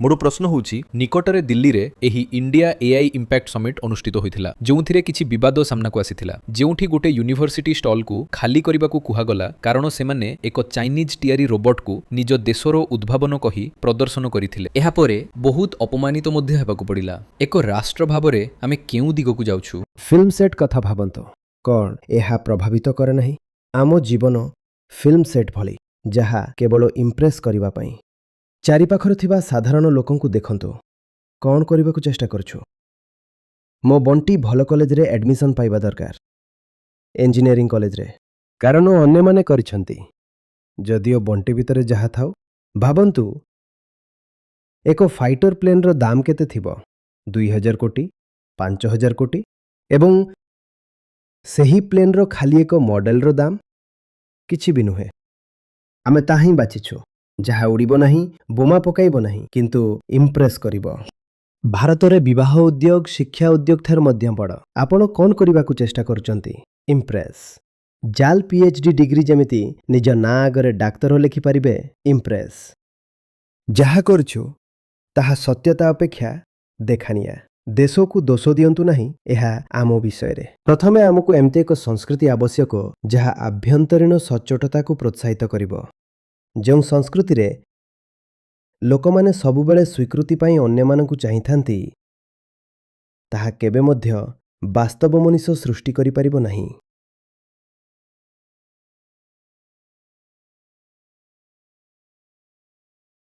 ମୋର ପ୍ରଶ୍ନ ହେଉଛି, ନିକଟରେ ଦିଲ୍ଲୀରେ ଏହି ଇଣ୍ଡିଆ ଏଆଇ ଇମ୍ପାକ୍ଟ ସମିଟ୍ ଅନୁଷ୍ଠିତ ହୋଇଥିଲା, ଯେଉଁଥିରେ କିଛି ବିବାଦ ସାମ୍ନାକୁ ଆସିଥିଲା। ଯେଉଁଠି ଗୋଟେ ୟୁନିଭର୍ସିଟି ଷ୍ଟଲକୁ ଖାଲି କରିବାକୁ କୁହାଗଲା କାରଣ ସେମାନେ ଏକ ଚାଇନିଜ୍ ତିଆରି ରୋବଟକୁ ନିଜ ଦେଶର ଉଦ୍ଭାବନ କହି ପ୍ରଦର୍ଶନ କରିଥିଲେ। ଏହାପରେ ବହୁତ ଅପମାନିତ ମଧ୍ୟ ହେବାକୁ ପଡ଼ିଲା। ଏକ ରାଷ୍ଟ୍ର ଭାବରେ ଆମେ କେଉଁ ଦିଗକୁ ଯାଉଛୁ? ଫିଲ୍ମ ସେଟ୍ କଥା ଭାବନ୍ତୁ। କ'ଣ ଏହା ପ୍ରଭାବିତ କରେ ନାହିଁ? ଆମ ଜୀବନ ଫିଲ୍ମ ସେଟ୍ ଭଳି, ଯାହା କେବଳ ଇମ୍ପ୍ରେସ୍ କରିବା ପାଇଁ। ଚାରିପାଖରେ ଥିବା ସାଧାରଣ ଲୋକଙ୍କୁ ଦେଖନ୍ତୁ। କ'ଣ କରିବାକୁ ଚେଷ୍ଟା କରୁଛୁ? ମୋ ବଣ୍ଟି ଭଲ କଲେଜରେ ଆଡମିସନ୍ ପାଇବା ଦରକାର, ଇଞ୍ଜିନିୟରିଂ କଲେଜରେ, କାରଣ ଅନ୍ୟମାନେ କରିଛନ୍ତି, ଯଦିଓ ବଣ୍ଟି ଭିତରେ ଯାହା ଥାଉ। ଭାବନ୍ତୁ, ଏକ ଫାଇଟର ପ୍ଲେନ୍ର ଦାମ କେତେ ଥିବ? 2000 କୋଟି, 5000 କୋଟି। ଏବଂ ସେହି ପ୍ଲେନ୍ର ଖାଲି ଏକ ମଡେଲର ଦାମ କିଛି ବି ନୁହେଁ। ଆମେ ତାହା ହିଁ ବାଛିଛୁ ଯାହା ଉଡ଼ିବ ନାହିଁ, ବୋମା ପକାଇବ ନାହିଁ, କିନ୍ତୁ ଇମ୍ପ୍ରେସ୍ କରିବ। ଭାରତରେ ବିବାହ ଉଦ୍ୟୋଗ ଶିକ୍ଷା ଉଦ୍ୟୋଗ ଠାରୁ ମଧ୍ୟ ବଡ଼। ଆପଣ କ'ଣ କରିବାକୁ ଚେଷ୍ଟା କରୁଛନ୍ତି? ଇମ୍ପ୍ରେସ୍। ଜାଲ ପିଏଚଡି ଡିଗ୍ରୀ, ଯେମିତି ନିଜ ନାଁ ଆଗରେ ଡାକ୍ତର ଲେଖିପାରିବେ। ଇମ୍ପ୍ରେସ୍। ଯାହା କରୁଛୁ ତାହା ସତ୍ୟତା ଅପେକ୍ଷା ଦେଖାଣିଆ। ଦେଶକୁ ଦୋଷ ଦିଅନ୍ତୁ ନାହିଁ, ଏହା ଆମ ବିଷୟରେ। ପ୍ରଥମେ ଆମକୁ ଏମିତି ଏକ ସଂସ୍କୃତି ଆବଶ୍ୟକ ଯାହା ଆଭ୍ୟନ୍ତରୀଣ ସଚ୍ଚୋଟତାକୁ ପ୍ରୋତ୍ସାହିତ କରିବ। ଯେଉଁ ସଂସ୍କୃତିରେ ଲୋକମାନେ ସବୁବେଳେ ସ୍ୱୀକୃତି ପାଇଁ ଅନ୍ୟମାନଙ୍କୁ ଚାହିଁଥାନ୍ତି, ତାହା କେବେ ମଧ୍ୟ ବାସ୍ତବ ମଣିଷ ସୃଷ୍ଟି କରିପାରିବ ନାହିଁ।